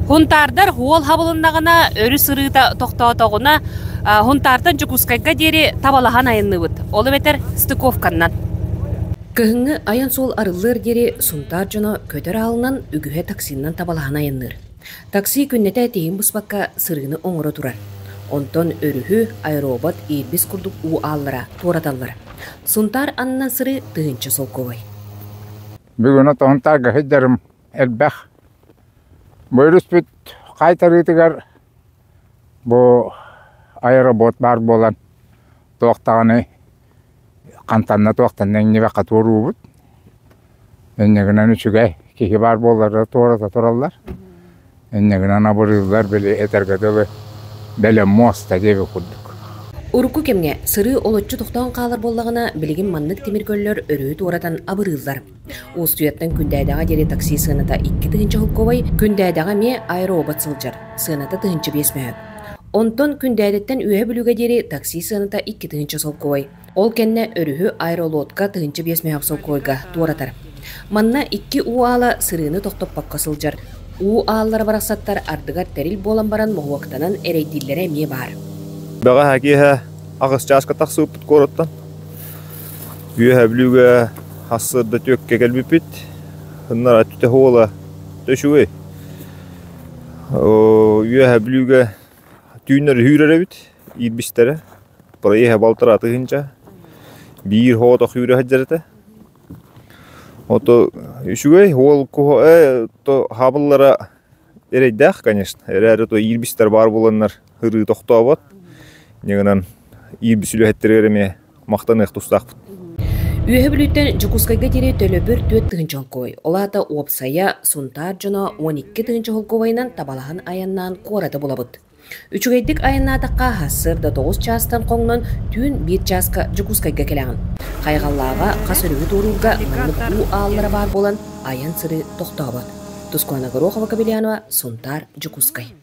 Һунтаардар уол хабылыннаҕына, өрүс сырыыта тохтоотоҕуна, Һунтаартан Дьокуускайга диэри табалаһан айанныыбыт. Ол эбэтэр стыковканнан. Кыһыҥҥы айан суол арыллыар диэри Сунтаар дьоно көтөр аалынан, үгүһэ таксиннан табалаһан айанныыр. Такси күннэтэ тиһин быспакка сырыыны оҥоро турар. Онтон өрүһү аэробот Ирбис курдук уу ааллара туораталлар. Сунтаар аннынан сырыы 1000 солкуобай. Бүгүн отоһун таарга сылдьарым элбэх. Бу өрүспүт хаайтарыытыгар бу аэробот баар буолан туох даҕаны хантанна туохтанна иҥнибэххэ туоруубут. Инньэ гынан үчүгэй киһи баар буоллар туората тураллар. Инньэ гынан абырыыллар били этэргэ дылы бэлэм муоста диэбит курдук. Урукку кэмҥэ сырыы олоччу тохтоон хаалар буоллаҕына, билигин маннык тимир көллөр өрүһү туоратан абырыыллар. Уустуйаттан Күндээдэҕэ диэри такси сыаната 2000 солкуобай, Күндээдэҕэ эмиэ аэробот сылдьар, сыаната 1005 мөһөөк. Онтон Күндээдэттэн Үөһэ Бүлүүгэ диэри такси сыаната 2000 солкуобай. Ол кэннэ өрүһү аэролодка 1005 мөһөөк солкуобайга туоратар. Манна икки уу аала сырыыны тохтоппокко сылдьар. Уу ааллара барахсаттар ардыгар тэрил буолан баран моһуоктанан эрэйдииллэрэ эмиэ баар. Бэҕэһээ киэһэ 8 чааска тахсыбыппыт куораттан. Үөһэ Бүлүүгэ сарсыарда 4-кэ кэлбиппит. Ыннара түтэ уола үчүгэй. Үөһэ Бүлүүгэ түүннэри үүрэр эбит, иирбистэрэ. Проеһа 1500. Биир хоотох үүрэ сылдьар этэ. Ото үчүгэй уол то хаабыллара эрэйдээх, конечно. Эрээри то иирбистэр баар буоланнар ырыы тохтообот. Инньэ гынан иирбис үлэһиттэригэр эмиэ махтаныах тустаахпыт. Үөһэ Бүлүүттэн Дьокуускайга диэри төлөбүр 4000 солкуобай. Ол аата уопсайа Сунтаар дьоно 12 000 солкуобайынан табалаһан айаннаан куораты булабыт. Үчүгэйдик айаннаатахха сарсыарда 9 чаастан хоҥнон түүн 1 чааска Дьокуускайга кэлэҕин. Хайҕаллааҕа хас өрүһү туоруурга маннык уу ааллара баар буолан айан сырыы тохтообот. Тускуана Горохова, Кобельянова, Сунтаар, Дьокуускай.